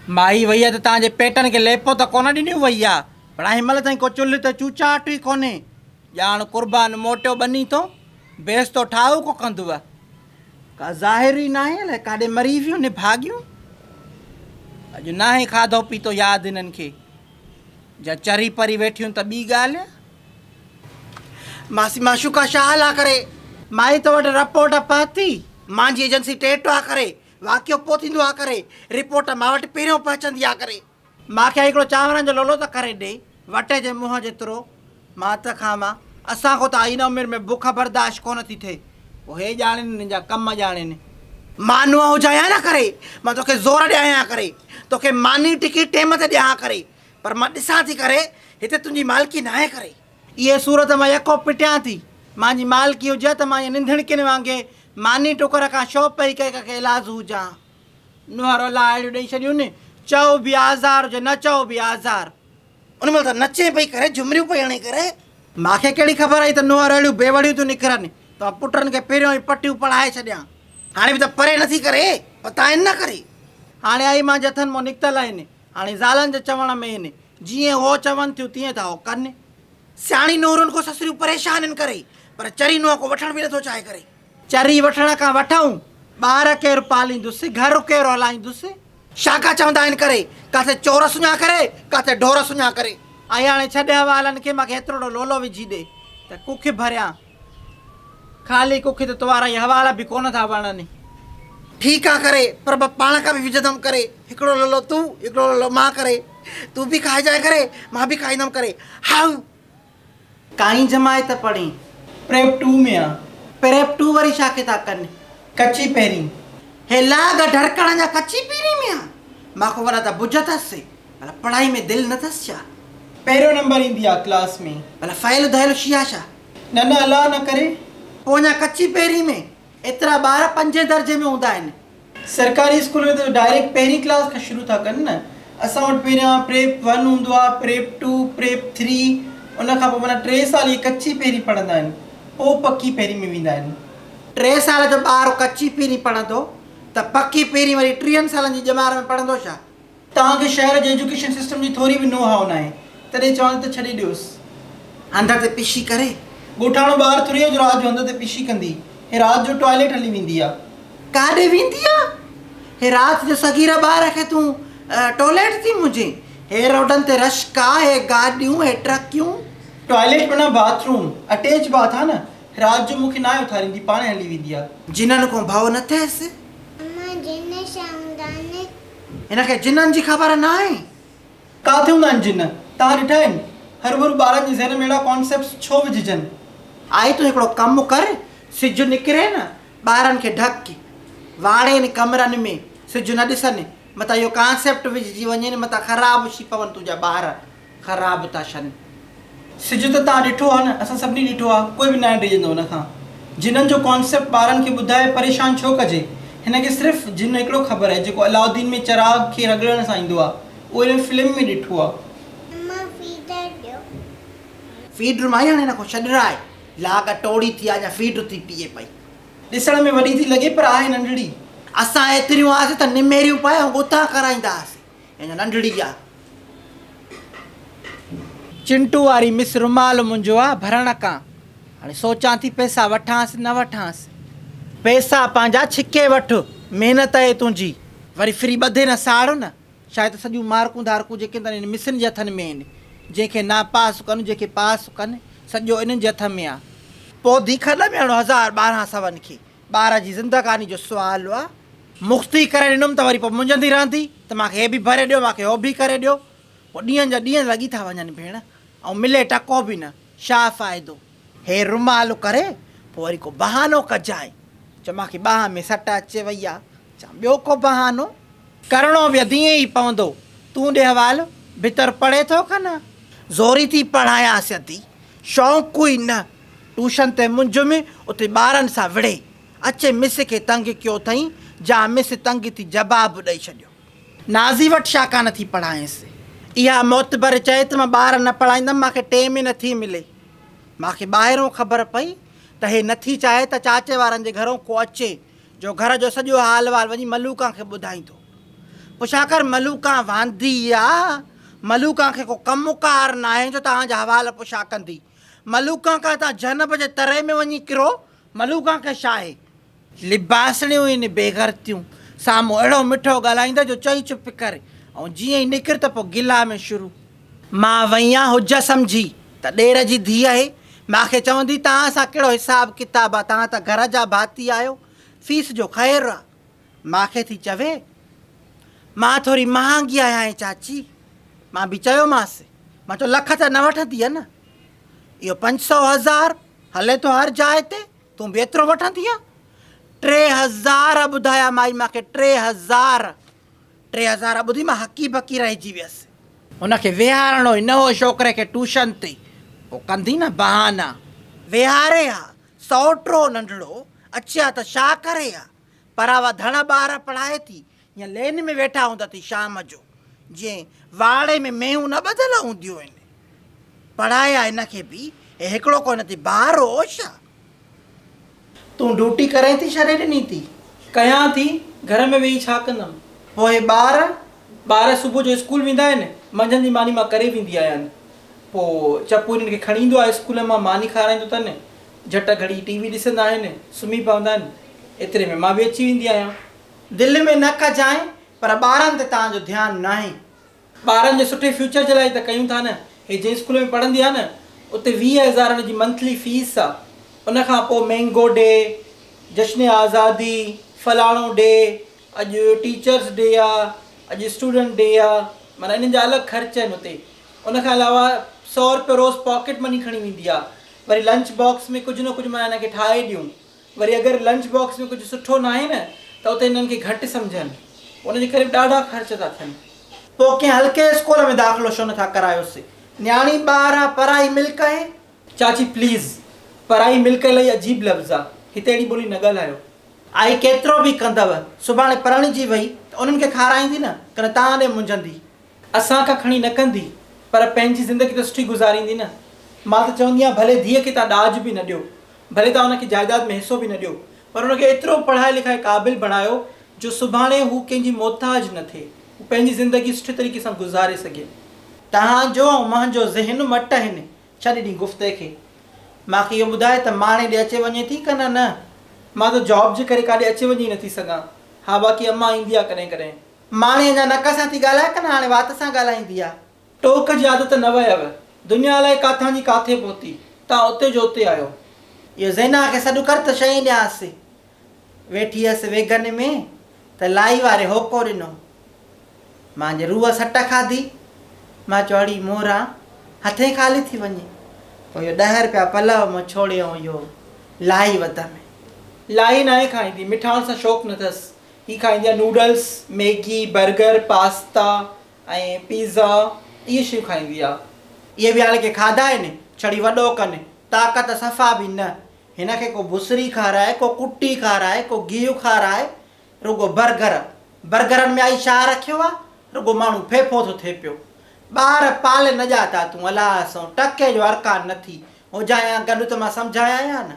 مائي وئي آ ته توهان جي پيٽن کي ليپو ته ڪونه ڏنيون وئي آ، پر هن مهل تائين ڪو چلهه تي چوچاٽ ئي ڪونهي. ڄاڻ قربان موٽيو ٻني تون، بيستو ٺاهوڪو ڪندوء. ڪا ظاهر ئي ناهي، الائي ڪاڏي مري ويون نڀاڳيون. اڄ ناهي کاڌو پيتو ياد هنن کي. جا چري پري ويٺيون ته ٻي ڳالهه. ماسي معشوقه شاهه لا ڪري. مائي تو وٽ رپورٽ پهتي. مانجي ايجنسي ٽيٽ آ ڪري. واقعو پوء ٿيندو آ ڪري. رپورٽ مان وٽ پهريون پهچندي آ ڪري. مان کي هڪڙو چانورن جو لولو ته ڪري ڏي، وٽي جي منهن جيترو. مان ته کاوان. اسان کان ته هن عمر ۾ بک برداشت ڪونه ٿي ٿئي. پوء هي ڄاڻين هنن جا ڪم ڄاڻين. مان نونهن هجان يا نه ڪري، مان توکي زور ڏيان يا ڪري، توکي ماني ٽڪي ٽيم تي ڏيان ها ڪري، پر مان ڏسان ٿي ڪري، هتي تنهنجي مالڪي ناهي ڪري. اهي صورت مان يڪو پٽيان ٿي. مانجي مالڪي هجي ها ته مان ائين ننڌڻڪين وانگي ماني ٽڪر کان شو پئي ڪنهن کي ايلاز هجان ها. نونهن رولا اهڙيون ڏئي ڇڏيون ني، چئو به آزار هجي نه چئو به آزار. ان مهل ته نچين پئي ڪري، جهمريون پئي هڻي ڪري. مان کي ڪهڙي خبر هئي ته نونهن اهڙيون بيوڙيون ٿيون نڪرن ته مان پٽن کي پهريون ئي پٽيون پڙهائي ڇڏيان. هاڻي به ته پري نٿي ڪري، پتا آهن نه ڪري. هاڻي آئي مان جٿن مون نڪتل آهن، هاڻي زالن جي چوڻ ۾ آهن، جيئن هو چون ٿيون تيئن ٿا هو ڪن. سياڻي نونهرن کان سسريون پريشان آهن ڪري، پر چري نونهن کان وٺڻ به نٿو چاهي ڪري. چري وٺڻ کان وٺئون، ٻار ڪير پاليندس، گهر ڪير هلائيندس. شاکا چوندا آهن ڪري، ڪاٿي چور سڃا ڪري، ڪاٿي ڍور سڃا ڪري. آئي هاڻي ڇڏ حوالن کي، مان کي ايتروڙو لولو وجهي ڏي ته ڪک ڀريان. خالي ڪک ته توارا اهي حوالا به ڪونه ٿا وڻن. ٺيڪ آ ڪري، پر مان پاڻ کان به وجهندم ڪري، هڪڙو لولو تون، هڪڙو لولو مان ڪري. تون به کائجانء ڪري، مان به کائيندم ڪري. هائو! ڪائين جماعت پڙهين؟ پريپ ٽو ۾ آ. پريپ ٽو وري ڇا کي ٿا ڪن؟ ڪچي پهرين. هي لاڳ ڍرڪڻ جا ڪچي پهرين ۾ آ. مان کان وڏا ته بجهه اٿس. ڀلا پڙهائي ۾ دل نه اٿس ڇا؟ پهريون نمبر ايندي آ ڪلاس ۾. ڀلا فيل ڌيل شي آ ڇا؟ نه نه الله نه ڪري. پوء اڃا ڪچي پهرين ۾. ايترا ٻار پنجين درجي ۾ هوندا آهن. سرڪاري اسڪول ۾ ته ڊائريڪٽ پهرين ڪلاس کان شروع ٿا ڪن نه. اسان وٽ پهريان پريپ ون هوندو آهي، پريپ ٽو، پريپ ٿري، ان کان پوء معنيٰ ٽي سال اهي ڪچي پهرين پڙهندا آهن، پوء پڪي پهرين ۾ ويندا آهن. ٽي سال جو ٻار ڪچي پهرين پڙهندو ته پڪي پهرين وري ٽيهن سالن جي ڄمار ۾ پڙهندو ڇا؟ توهان کي شهر جي ايجوڪيشن سسٽم جي ٿوري به نو هائو ناهي، تڏهن چوان ٿي ته ڇڏي ڏيوس. هنڌ تي پشي ڪري. ڳوٺاڻو ٻار ٿريء جو رات جو هنڌ تي پشي ڪندي، هي رات جو ٽوائليٽ هلي ويندي آ. ڪاڏي ويندي آ؟ هي رات جو صغير ٻار کي تون ٽوائليٽ ٿي منجهين؟ هي روڊن تي رشڪا، هي گاڏيون، هي ٽرڪيون. ٽوائليٽ معنيٰ باٿ روم، اٽيچ باٿ آ نه، رات جو مون کي ناهي اٿاريندي، پاڻهي هلي ويندي آ. جنن کان ڀؤ نه ٿئيس. امان جن ڇا هوندا آهن؟ هن کي جنن جي خبر ناهي. ڪاٿي هوندا آهن جن؟ توهان ڏٺا آهن؟ هروڀرو ٻارن جي ذهن ۾ اهڙا ڪانسيپٽس ڇو وجهجن؟ آئي تون هڪڙو ڪم ڪر، سج نڪري نه، ٻارن کي ڍڪ، واڙين ڪمرن ۾، سج نه ڏسن، متان اهو ڪانسيپٽ وجهجي وڃين، متان خراب ٿي پون تنهنجا ٻار. خراب ٿا ڇن. سج ته توهان ڏٺو آهي نه، اسان سڀني ڏٺو آهي، ڪوئي به ناهي ڊڄندو ان کان. جنن جو ڪانسيپٽ ٻارن کي ٻڌائي پريشان ڇو ڪجي؟ هن کي صرف جن هڪڙو خبر آهي جيڪو علاؤالدين ۾ چراغ کي رڳڙڻ سان ايندو آهي، اهو هن فلم ۾ ڏٺو آهي. امان فيڊر ڏيو. فيڊر مائي هاڻي هن کان ڇڏرائي، لاڳ ٽوڙي ٿي آ اڃا فيڊر ٿي پيئي پئي. ڏسڻ ۾ وڏي ٿي لڳي پر آهي ننڍڙي. اسان ايتريون هئاسين ته نميريون پائي ۽ ڳوٿا ڪرائيندا هئاسين. اڃا ننڍڙي آ. چنٽو واري مس رومال منهنجو آ ڀرڻ ڪان هاڻي سوچان ٿي پئسا وٺانس نه وٺانس. پئسا پنهنجا ڇڪي وٺ محنت اهي تنهنجي. وري ڦري ٻڌي نه ساڙ نه. شايد سڄيون مارڪون ڌارڪون جيڪي اٿن انهن مسن جي هٿن ۾ آهن. جنهن کي ناپاس ڪن جنهن کي پاس ڪن سڄو انهن جي هٿ ۾ آ. پوڌي کڏ ۾ هڻو هزار ٻارهن سون کي. ٻار جي زندگاني جو سوال آ. مختي ڪري ڏنم ته وري پوء منجهندي رهندي ته مان کي هي به ڀري ڏيو مان کي هو به ڪري ڏيو. پوء ڏينهن جا ڏينهن لڳي ٿا وڃن ڀيڻ ۽ ملي ٽڪو به نه، ڇا فائدو. هي رومال ڪري پوء وري ڪو بهانو ڪجانء. چؤ مان کي ٻانهن ۾ سٽ اچي وئي آ. چان ٻيو ڪو بهانو؟ ڪرڻو به ادينء ئي پوندو. تون ڏي حوالو، ڀتر پڙهي ٿو ڪه نه؟ زوري ٿي پڙهايانس ادي، شوق ئي نه. ٽيوشن تي منجهه ۾ اتي ٻارن سان وڙهي. اچي مس کي تنگ ڪيو اٿئين، جا مس تنگ ٿي جواب ڏئي ڇڏيو. نازي وٽ ڇا ڪانه ٿي پڙهائينس. اها معتبر چئي ته مان ٻار نه پڙهائيندم، مان کي ٽيم ئي نه ٿي ملي. مان کي ٻاهرئون خبر پئي ته هي نه ٿي چاهي ته چاچي وارن جي گهرئون ڪو اچي، جو گهر جو سڄو حال وال وڃي ملوڪان کي ٻڌائيندو. پڇا ڪر ملوڪان واندي آ، ملوڪان کي ڪو ڪم ڪار ناهي جو توهان جا حوال پڇا ڪندي. ملوڪان کان توهان جهنم جي تري ۾ وڃي ڪرو، ملوڪان کي ڇا آهي؟ لباسڻيون ئي نه بيغرتيون. سامهون اهڙو مٺو ڳالهائيندء جو چئي چپ ڪر ۽ جيئن ئي نڪر ته پوء گلا ۾ شروع. مان وئيان حجت سمجهي ته ڏير جي ڌيء آهي. مان کي چوندي توهان سان ڪهڙو حساب ڪتاب آ، توهان ته گهر جا ڀاتي آهيو، فيس جو خير آ. مان کي ٿي چوي، مان ٿوري مهانگي آهيانء چاچي. مان به چيومانس، مان چيو لک ته نه وٺندينء نه، اهو 500 هزار هلي ٿو هر جاء تي. تون به ايترو وٺندينء؟ 3000 ٻڌايا مائي مان کي 3000. 3000 ٻڌي مان هڪي ٻڪي رهجي ويس. هن کي ويهارڻو ئي نه هو ڇوڪري کي ٽيوشن تي. پوء ڪندي نه بهانا. ويهاري ها، سئوٽ هو ننڍڙو، اچي ها ته ڇا ڪري ها؟ پراوا ڌڻ ٻار پڙهائي ٿي يا لين ۾ ويٺا هوندا ٿي شام جو، جيئن واڙي ۾ مينهون نه ٻڌل هونديون آهن. پڙهائي ها هن کي به، هي هڪڙو ڪو هن تي بار هو ڇا؟ تون ڊيوٽي ڪرين ٿي ڇڏي ڏني ٿي؟ ڪيان ٿي، گهر ۾ ويهي ڇا ڪندم؟ پوء هي ٻار؟ ٻار صبح جو اسڪول ويندا آهن، منجهند جي ماني مان ڪري ويندي آهيان. پوء چپو هنن کي کڻي ايندو آهي اسڪول مان، ماني کارائيندو اٿن، جهٽ گهڙي ٽي وي ڏسندا آهن، سمهي پوندا آهن، ايتري ۾ مان به اچي ويندي آهيان. دل ۾ نه ڪجانء، پر ٻارن تي توهان جو ڌيان ناهي. ٻارن جي سٺي فيوچر جي لاء ئي ته ڪيون ٿا نه. هي جنهن اسڪول ۾ پڙهندي آهي نه، اتي 20 هزار هن جي منٿلي فيس آ. ان کان پوء مينگو ڊي، جشن آزادي، فلاڻو ڊي، اڄ ٽيچرس ڊي آ، اڄ اسٽوڊنٽ ڊي آ، معنيٰ انهن جا الڳ خرچ آهن اتي. ان کان علاوه سئو روپيو روز پاڪيٽ مني کڻي ويندي آ. وري لنچ باڪس ۾ ڪجهه نه ڪجهه معنيٰ هن کي ٺاهي ڏيون. وري اگر لنچ باڪس ۾ ڪجهه سٺو ناهي نه ته اتي هنن کي گهٽ سمجهن. ان جي ڪري به ڏاڍا خرچ ٿا ٿين. پوء ڪنهن هلڪي اسڪول ۾ داخلو ڇو نٿا ڪرايوس؟ نياڻي ٻار آ پرائي ملڪ آهي. چاچي پليز پرائي ملڪ الائي عجيب لفظ آ هتي اهڙي ٻولي نه ڳالهايو. آئي ڪيترو به ڪندؤ سڀاڻي پرڻجي وئي ته انهن کي کارائيندي نه ڪنه تان ڏي منجهندي. اسان کان کڻي نه ڪندي پر پنهنجي زندگي ته سٺي گذاريندي نه. مان ته چوندي آهيان ڀلي ڌيء کي تان ڏاج به نه ڏيو، ڀلي تان ان کي جائيداد ۾ حصو به نه ڏيو پر ان کي ايترو پڙهائي لکائي قابل بڻايو جو سڀاڻي هو ڪنهن جي محتاج نه ٿئي، هو پنهنجي زندگي سٺي طريقي سان گذاري سگهي. توهان جو ۽ منهنجو ذهن مٽ آهن. ڇڏ ڏي گفتي کي. مان کي اهو ٻڌاء ته ماڻي ڏي اچي وڃين ٿي ڪه نه نه؟ مان ته جاب جي ڪري ڪاڏي اچي وڃي ئي نه ٿي سگهان. ها باقي امان ايندي آ ڪڏهن ڪڏهن. ماڻي اڃا نڪ سان ٿي ڳالهائي ڪه نه هاڻي وات سان ڳالهائيندي آ. ٽوڪ جي عادت نه ويو. دنيا الائي ڪاٿان جي ڪاٿي پهتي. تان اتي جو اتي آهيو. اهو زينا کي سڏ ڪر ته شيء ڏيانس. ويٺي هيس ويگن ۾ ته لائي واري هوڪو ڏنو. مانجهي روح سٽ کاڌي. مان چيو اڙي موران، هٿين خالي ٿي وڃي. پوء اهو ڏهه رپيا پلئه مان ڇوڙي ۽ اهو لائي وڌم. لائي ناهي کائيندي، مٺاڻ سان شوق نه اٿس. هي کائيندي آهي noodles, Maggi, burger, pasta ۽ pizza اهي شيون کائيندي آهي. اهي به هاڻي ڪي کاڌا آهن، ڇڙي وڏو ڪن، طاقت صفا به نه. هن کي ڪو بسري کارائي، ڪو ڪٽي کارائي، ڪو گيهه کارائي، رڳو برگر. برگرن ۾ آئي ڇا رکيو آ، رڳو ماڻهو ڦيڦو ٿو ٿئي پيو. ٻار پالي نه ڄاتا تون، الاء سئون ٽڪي جو ارڪان نه ٿي. هجانء ها گڏ ته مان سمجهايانء ها نه.